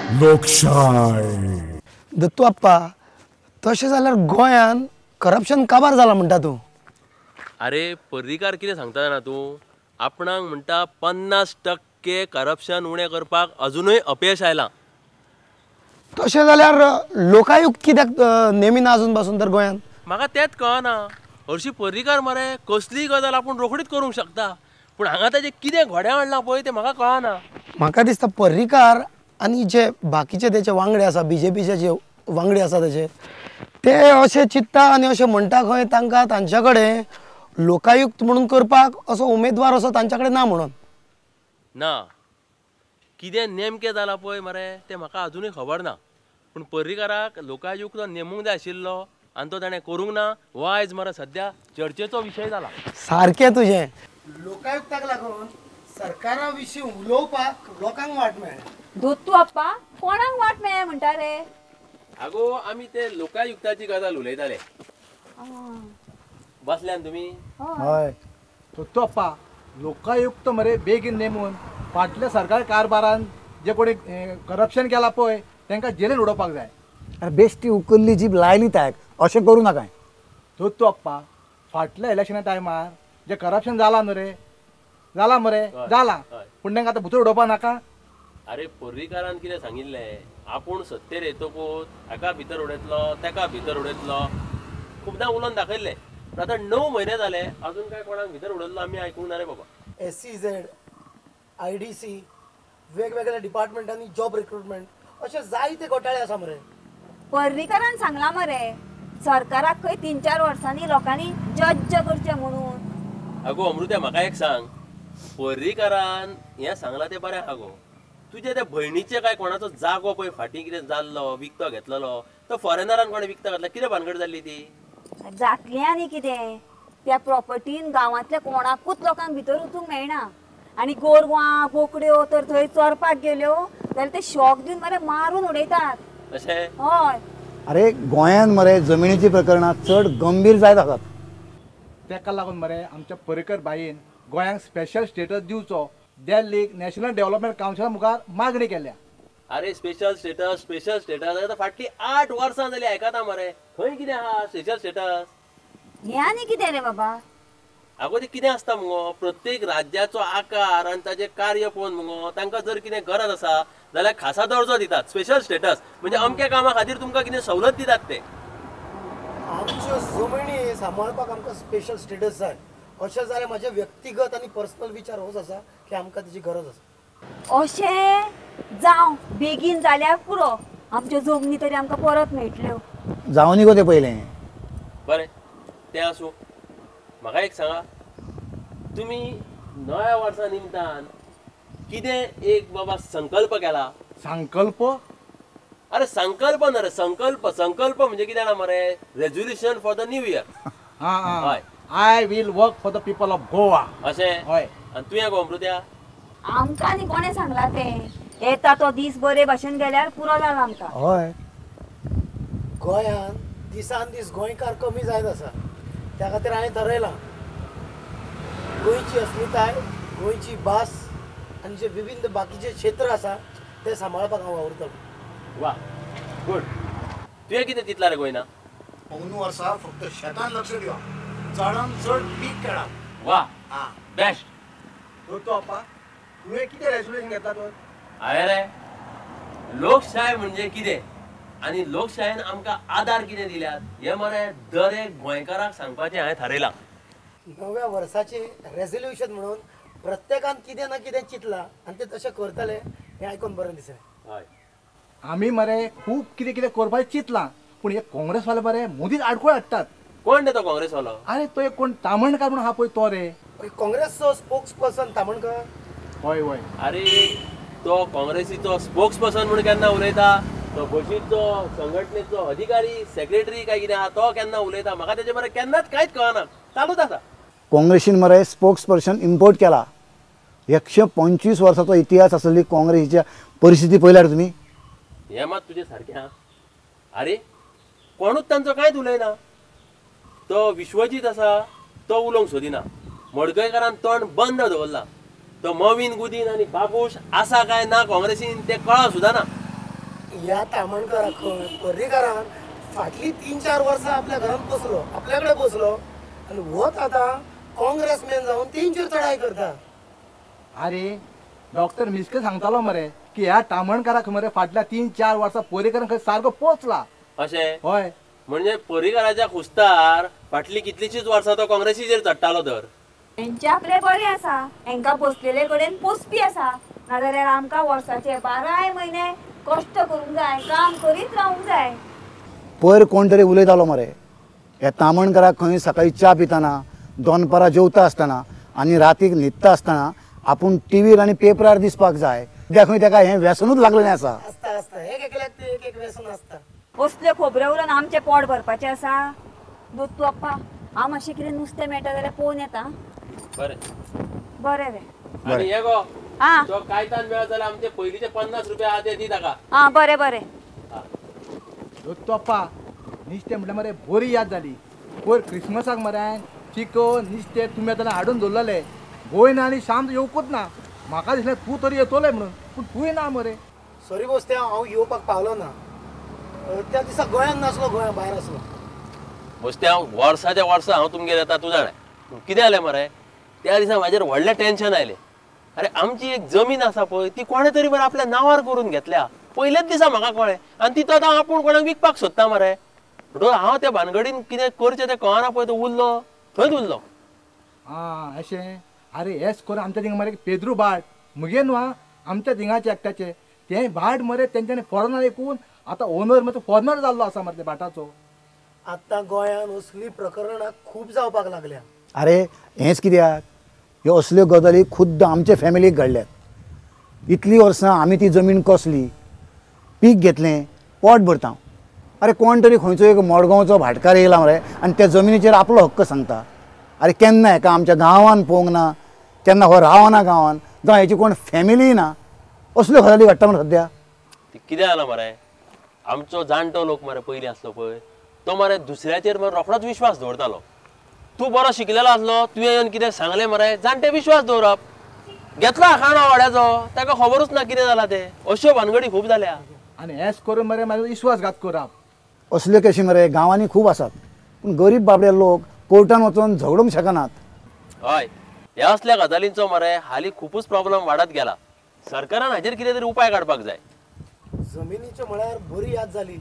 लोकशाय. दत्तू आप्पा, तशें जाल्यार गोंयान करप्शन काबार जाला म्हणटा तूं? अरे पर्रीकार कितें सांगता जाणा तूं, आपणाक म्हणटा 50% करप्शन उणें करपाक अजुनूय अपयश आयलां. तशें जाल्यार लोकायुक्त कित्याक नेमिना अजून पासून तर गोंयांत? म्हाका तेंच कळना. हरशीं पर्रीकार मरे कसलीय गजाल आपूण रोखडीच करूंक शकता, पूण हांगा ताजें कितें घोड्या हाडलां पळय तें म्हाका कळना. म्हाका दिसता पर्रीकार आनी जे बाकीचे तेचे वांगडे आसा, बीजेपीचे जे वांगडी आसा तेचे, ते अशें चिंत्ता आनी अशें म्हणटा खंय तांकां तांच्या कडेन लोकायुक्त म्हणून करपाक असो उमेदवार असो तांच्या कडेन ना म्हणून. ना, कितें नेमकें जालां पळय मरे तें म्हाका अजुनूय खबर ना, पूण पर्रीकाराक लोकायुक्त नेमूंक जाय आशिल्लो आनी तो ताणें करूंक ना. हो आयज मरे सद्या चर्चेचो विशय जाला. सारकें तुजें. लोकायुक्ताक लागून सरकारा विशीं उलोवपाक लोकांक वाट मेळ्ळी. दत्तू आप्पा, कोणाक वाट मेळ्ळें म्हणटा रे? आगो आमी ते लोकायुक्ताची गजाल उलयताले. बसल्यान तुमी? हय. दत्तू आप्पा, लोकायुक्त मरे बेगीन नेमून फाटल्या सरकार कारभारान जे कोणी करप्शन केला पळय तांकां जेलीन उडोवपाक जाय. अरे बेश्टी उकल्ली जीब लायली ताक, अशें करूं नाका. दत्तू आप्पा, फाटल्या इलेक्शना टायमार जे करप्शन जालां न्हू रे, जालां मरे जालां, पूण तांकां आतां भितर उडोवपाक नाका. अरे पर्रीकारान कितें सांगिल्लें, आपूण सत्तेर येतकूच हाका भितर उडयतलो तेका भितर उडयतलो, खुबदां उलोवन दाखयल्लें. पूण आतां 9 म्हयने जाले अजून काय कोणाक भितर उडयल्लो आमी आयकूंक ना रे बाबा. SEZ, IDC, वेगवेगळ्या डिपार्टमेंटांनी जॉब रिक्रुटमेंट अशे जायते घोटाळे आसा मरे. पर्रीकारान सांगलां मरे सरकाराक खंय 3-4 वर्सांनी लोकांनी जज्ज करचें म्हणून. आगो अमृत्या, म्हाका एक सांग, पर्रीकारान हें सांगलां तें बरें आहा गो. तुज्या त्या भयणीचें काय कोणाचो जागो पळय फाटीं कितें जाल्लो, विकतो घेतलेलो, तो फॉरेनरान कोणें विकतो घातला, कितें भानगड जाल्ली ती? जातली आनी कितें, त्या प्रॉपर्टीन गांवांतल्या कोणाकूच लोकांक भितर वचूंक मेळना, आनी गोरवां बोकड्यो तर थंय चरपाक गेल्यो जाल्यार ते शॉक दिवन मरे मारून उडयतात. अशें? हय. अरे गोंयांत मरे जमिनीची प्रकरणां चड गंभीर जायत आसात. ताका लागून मरे आमच्या पर्रीकर बाईन गोंयांक स्पेशल स्टेटस दिवचो दिल्लीक नॅशनल डेव्हलपमेंट कावन्सिला मुखार मागणी केल्या. अरे स्पेशल स्टेटस, स्पेशल स्टेटस आतां फाटलीं 8 वर्सां जालीं आयकता मरे, खंय कितें आहा स्पेशल स्टेटस? हें आनी कितें रे बाबा? आगो तें कितें आसता मुगो, प्रत्येक राज्याचो आकार आनी ताचें कार्य पळोवन मुगो तांकां जर कितें गरज आसा जाल्यार खासा दर्जो दितात. स्पेशल स्टेटस म्हणजे अमक्या कामा खातीर तुमकां कितें सवलत दितात ते. आमच्यो जमिनी सांबाळपाक आमकां स्पेशल स्टेटस जाय अशें जाल्यार म्हाजे व्यक्तिगत आनी पर्सनल विचार होच आसा की आमकां ताची गरज आसा. अशें जावं, बेगीन जाल्यार पुरो, आमच्यो जमनी तरी आमकां परत मेळटल्यो. जावं न्ही गो तें पयलें. बरें तें आसूं, म्हाका एक सांगा, तुमी नव्या वर्सा निमतान कितें एक बाबा संकल्प केला? संकल्प? अरे संकल्प ना रे, संकल्प. संकल्प म्हणजे कितें जाणा मरे, resolution for the new year. हय, I will work for the people of Goa. अशें? हय. आनी तुवें गो अमृत्या? आमकां आनी कोणें सांगलां तें, येता तो दीस बरे भाशेन गेल्यार पुरो जाला आमकां. हय, गोंयांत दिसान दीस गोंयकार कमी जायत आसा, त्या खातीर हांवें थारायलां गोंयची अस्मिताय, गोंयची भास आनी जे विविध बाकीचे क्षेत्र आसा ते सांबाळपाक हांव वावुरतलो. वा, गुड. तुवें कितें चिंतलां रे गोंयना? अंदू वर्सा फक्त शेतान लक्ष दिवप, चडान चड पीक काडप. वा, बेस्ट. दत्तू आप्पा, तुवें कितें रेजोल्युशन घेतला तर? हांवें रे लोकशाय म्हणजे कितें आनी लोकशायेन आमकां आदार कितें दिल्यात हें मरे दर एक गोंयकाराक सांगपाचें हांवें थारयलां. नव्या वर्साचें रेजोल्युशन म्हणून प्रत्येकान कितें ना कितें चिंतलां आनी तें तशें करतले हें आयकून बरें दिसलें. हय, आमी मरे खूब कितें कितें करपाचें चिंतलां, पूण हे काँग्रेसवाले मरे मदींच आडखळ हाडटात. कोण रे तो काँग्रेसवालो? अरे तो एक कोण तामणकार म्हणून आहा पळय तो रे. काँग्रेसचो स्पोक्स पर्सन तामणकर? हय हय. अरे तो काँग्रेसीचो स्पोक्स पर्सन म्हणून केन्ना उलयता? तो बशीचो संघटनेचो अधिकारी सेक्रेटरी काय कितें आहा तो केन्ना उलयता? म्हाका तेजे बरें केन्नाच कांयच कळना, चालूच आसा. काँग्रेसीन मरे स्पोक्स पर्सन इम्पोर्ट केला. 125 वर्साचो इतिहास आसली काँग्रेसीच्या परिस्थिती पळयल्यार तुमी. हें मात तुजें सारकें आहा. अरे कोणूच तांचो कांयच उलयना. तो विश्वजीत आसा तो उलोवंक सोदिना, मडकयकारान तोंड बंद दवरला. तो मवीन गुदीन आनी बाबूश आसा काय ना काँग्रेसीन तें कळा सुद्दां ना. ह्या तामणकाराक खंय पर्रीकारान फाटली 3-4 वर्सां आपल्या घरांत बसलो, आपल्याकडे बसलो आनी होच आतां काँग्रेसमॅन जावन तेंचेर चढाई करता. अरे डॉक्टर मिस्के सांगतालो मरे की ह्या तामणकाराक मरे फाटल्या 3-4 वर्सां पर्रीकारान खंय सारको पोचला. अशें? हय. म्हणजे पर्रीकाराच्या खुस्तार फाटली कितलीशीच वर्सां तो काँग्रेसीचेर चडटालो. तर हेंचे आपले बरें आसा, हेंकां बसलेले कडेन पोसपी आसा, नाजाल्यार आमकां वर्साचे 12 म्हयने कश्ट करूंक जाय, काम करीत रावूंक जाय. पयर कोण तरी उलयतालो मरे ह्या तामणकाराक खंय सकाळी च्या पितना, दनपारां जेवता आसतना आनी रातीक न्हिदता आसतना आपूण टिवीर आनी पेपरार दिसपाक जाय. त्या खंय तेका हें व्यसनूच लागलेलें आसा. आसता आसता एक एकल्याक ते एक एक व्यसन आसता. असल्यो खबऱ्यो उलोवन आमचें पोट भरपाचें आसा. दत्तू आप्पा, हांव मातशें कितें नुस्तें मेळटा जाल्यार पळोवन येता. बरें बरें रे. आनी हे गो आं तो कायतान मेळत जाल्यार आमचे पयलींचे 50 रुपया आहा ते दी ताका. आं बरें बरें. दत्तू आप्पा, नुस्तें म्हटल्यार मरे बरी याद जाली. पयर क्रिसमसाक मरे हांवें चिकन नुस्तें तुमी येतना हाडून दवरलेलें. गोंय ना आनी शाम येवकूच ना. म्हाका दिसलें तूं तरी येतलें म्हणून, पूण तूंय ना मरे. सॉरी बोस्ते, हांव येवपाक पावलो ना. त्या दिसा गोंयांत नासलो, गोंया भायर आसलो. बोस्ते, हांव वर्साच्या वर्सा हांव तुमगेर येता तूं जाणा. कितें जालें मरे त्या दिसा म्हाजेर व्हडलें टेन्शन आयलें. अरे आमची एक जमीन आसा पळय ती कोणें तरी मरे आपल्या नांवार करून घेतल्या. पयलेच दिसा म्हाका कळ्ळें आनी ती तो आतां आपूण कोणाक विकपाक सोदता मरे. म्हणटकच हांव त्या भानगडीन कितें करचें तें कळना पळय, तो उरलो थंयच उरलो. आं अशें? अरे हेच करून आमच्या थिंगा मरे पेद्रू भाट मुगे न्हू आं, आमच्या थिंगाचे एकट्याचे तें भाट मरे तेंच्यांनी फॉरेनर विकून आतां ओनर मरे फॉरेनर जाल्लो आसा मरे भाटाचो. आतां गोंयांत असली प्रकरणां खूब जावपाक लागल्या. अरे हेंच कित्याक ह्यो असल्यो गजाली खुद्द आमचे फॅमिलीक घडल्यात. इतलीं वर्सां आमी ती जमीन कसली, पीक घेतलें, पोट भरता. अरे कोण तरी खंयचो एक मडगांवचो भाटकार येयला मरे आनी त्या जमिनीचेर आपलो हक्क सांगता. अरे केन्ना हेका आमच्या गांवान पळोवंक ना, केन्ना हो रावना गांवान, जावं हेची कोण फॅमिली ना. असल्यो गजाली घडटा मरे सद्या. कितें जालां मरे आमचो जाणटो लोक मरे पयलीं आसलो पळय तो मरे दुसऱ्याचेर मरे रोखडोच विश्वास दवरतालो. तूं बरो शिकलेलो आसलो, तुवें येवन कितें सांगलें मरे जाणटे विश्वास दवरप. घेतलो आखाणो वाड्याचो, ताका खबरूच ना कितें जालां तें. अश्यो भानगडी खूब जाल्या आनी हेच करून मरे म्हाजो विश्वासघात करप. असल्यो केशी मरे गांवांनी खूब आसात, पूण गरीब बाबडे लोक कोर्टान वचून झगडूंक शकनात. हय, ह्या असल्या गजालींचो मरे हालीं खुबूच प्रॉब्लम वाडत गेला. सरकारान हाजेर कितें तरी उपाय काडपाक जाय. जमिनीच्यो म्हळ्यार बरी याद जाली,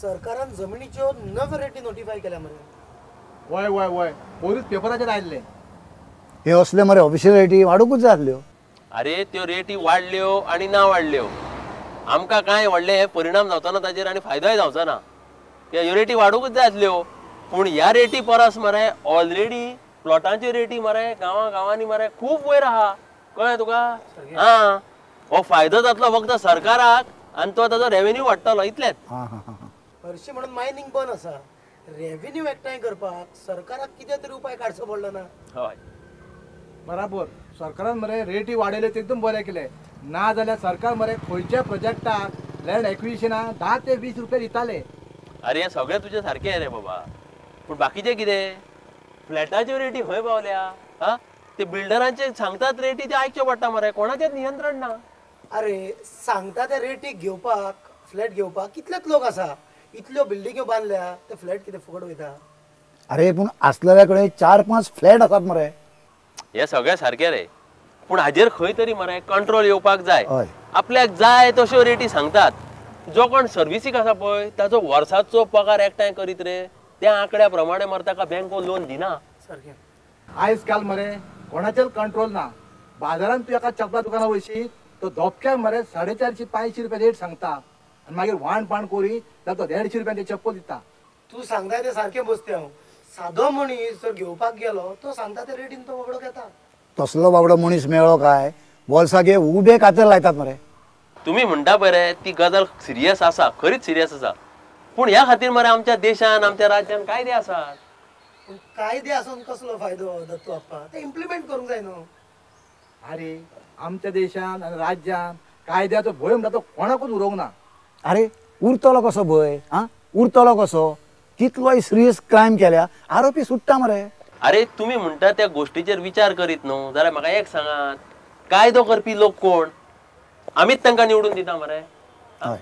सरकारान जमिनीच्यो नव्यो रेटी नोटिफाय केल्या मरे. वय वय वय, पयरूच पेपराचेर आयिल्लें. हे असले मरे ऑफिशियल रेटी वाडूंकूच जाय आसल्यो. अरे त्यो रेटी वाडल्यो आनी ना वाडल्यो आमकां कांय व्हडले हे परिणाम जावचो ना ताजेर आनी फायदोय जावचो ना. ह्यो रेटी वाडूंकूच जाय आसल्यो, पूण ह्या रेटी परस मरे ऑलरेडी प्लॉटांच्यो रेटी मरे गांवां गांवांनी मरे खूब वयर आहा. कळ्ळें तुका? आं, हो फायदो जातलो फक्त सरकाराक आनी तो ताजो रेवेन्यू वाडटलो इतलेंच. हरशीं म्हणून मायनींग बंद आसा, रेवेन्यू एकठांय करपाक सरकाराक कितें तरी उपाय काडचो पडलो ना. हय बराबर, सरकारान मरे रेटी वाडयल्यो ते एकदम बरें केलें. ना जाल्यार सरकार मरे खंयच्या प्रोजेक्टाक लँड एक्विजिशनाक 10 ते 20 रुपया दिताले. अरे हें सगळें तुजें सारकें रे बाबा, पूण बाकीचें कितें फ्लॅटाच्यो रेटी खंय पावल्या? आं, ते बिल्डरांचे सांगतात रेटी ते आयकच्यो पडटा मरे, कोणाचेंच नियंत्रण ना. अरे सांगता त्या रेटीक घेवपाक फ्लॅट घेवपाक कितलेच लोक आसा, इतल्यो बिल्डिंग्यो बांदल्या ते फ्लॅट कितें फुकट वयता? अरे पूण आसलेल्या कडेन 4-5 फ्लॅट आसात मरे. हे सगळें सारकें रे, पूण हाजेर खंय तरी मरे कंट्रोल येवपाक जाय. हय, आपल्याक जाय तश्यो रेटी सांगतात. जो कोण सर्विसीक आसा पळय ताजो वर्साचो पगार एकठांय करीत रे त्या आंकड्या प्रमाणे मरे ताका बँको लोन दिना. सारकें. आयज काल मरे कोणाचेर कंट्रोल ना. बाजारांत तूं एका चपला दुकानार वयशी तो धपक्याक मरे 450-500 रुपया रेट सांगता आनी मागीर वाण पाण करी जाल्यार तो 150 रुपयांचे चप्पल दिता. तूं सांगता तें सारकें बसते. हांव सादो मनीस जर घेवपाक गेलो तो सांगता ते रेटीन तो बाबडो घेता. तसलो बाबडो मनीस मेळ्ळो काय बोल्साक हे उबे कातर लायतात मरे. तुमी म्हणटा पळय ती गजाल सिरियस आसा, खरीच सिरियस आसा, पूण ह्या खातीर मरे आमच्या देशान आमच्या राज्यान कायदे आसात. पूण कायदे आसून कसलो फायदो दत्तू आप्पा, ते इम्प्लिमेंट करूंक जाय न्हू. अरे आमच्या देशान आनी राज्यान कायद्याचो भंय म्हणटा तो कोणाकूच उरोवंक ना. अरे उरतलो कसो भंय? आं, उरतलो कसो? कितलोय सिरियस क्रायम केल्या आरोपी सुट्टा मरे. अरे तुमी म्हणटा त्या गोष्टीचेर विचार करीत न्हू जाल्यार म्हाका एक सांगात, कायदो करपी लोक कोण? आमीच तांकां निवडून दिता मरे. हय,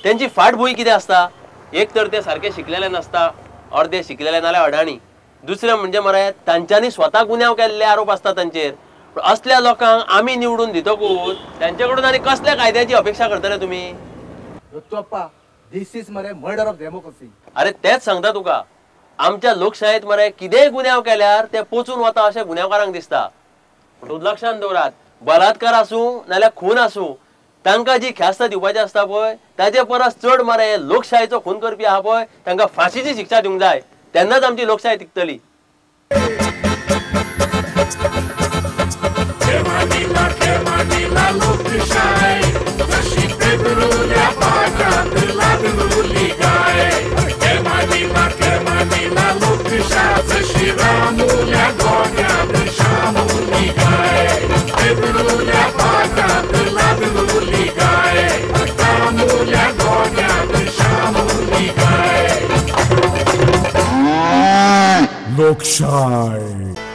तेंची फाटभूंय कितें आसता, एक तर ते सारके शिकलेले नासता, अर्दे शिकलेले नाल्यार अडाणी, दुसरें म्हणजे मरे तांच्यांनी स्वता गुन्यांव केल्ले आरोप आसता तांचेर. असल्या लोकांक आमी निवडून दितकूच तांचे कडून आनी कसल्या कायद्याची अपेक्षा करतले तुमी? दत्तूआप्पा, this is मरे मर्डर ऑफ डेमोक्रेसी. अरे तेच सांगता तुका, आमच्या लोकशायेत मरे कितेंय गुन्यांव केल्यार ते पोचून वता अशें गुन्यांवकारांक दिसता. पूण लक्षांत दवरात, बलात्कार आसूं नाल्यार खून आसूं, तांकां जी ख्यास्त दिवपाची आसता पळय ताजे परस चड मरे लोकशायेचो खून करपी आहा पळय तांकां फांशीची शिक्षा दिवंक जाय, तेन्नाच आमची लोकशाय तिगतली. लोकशाय.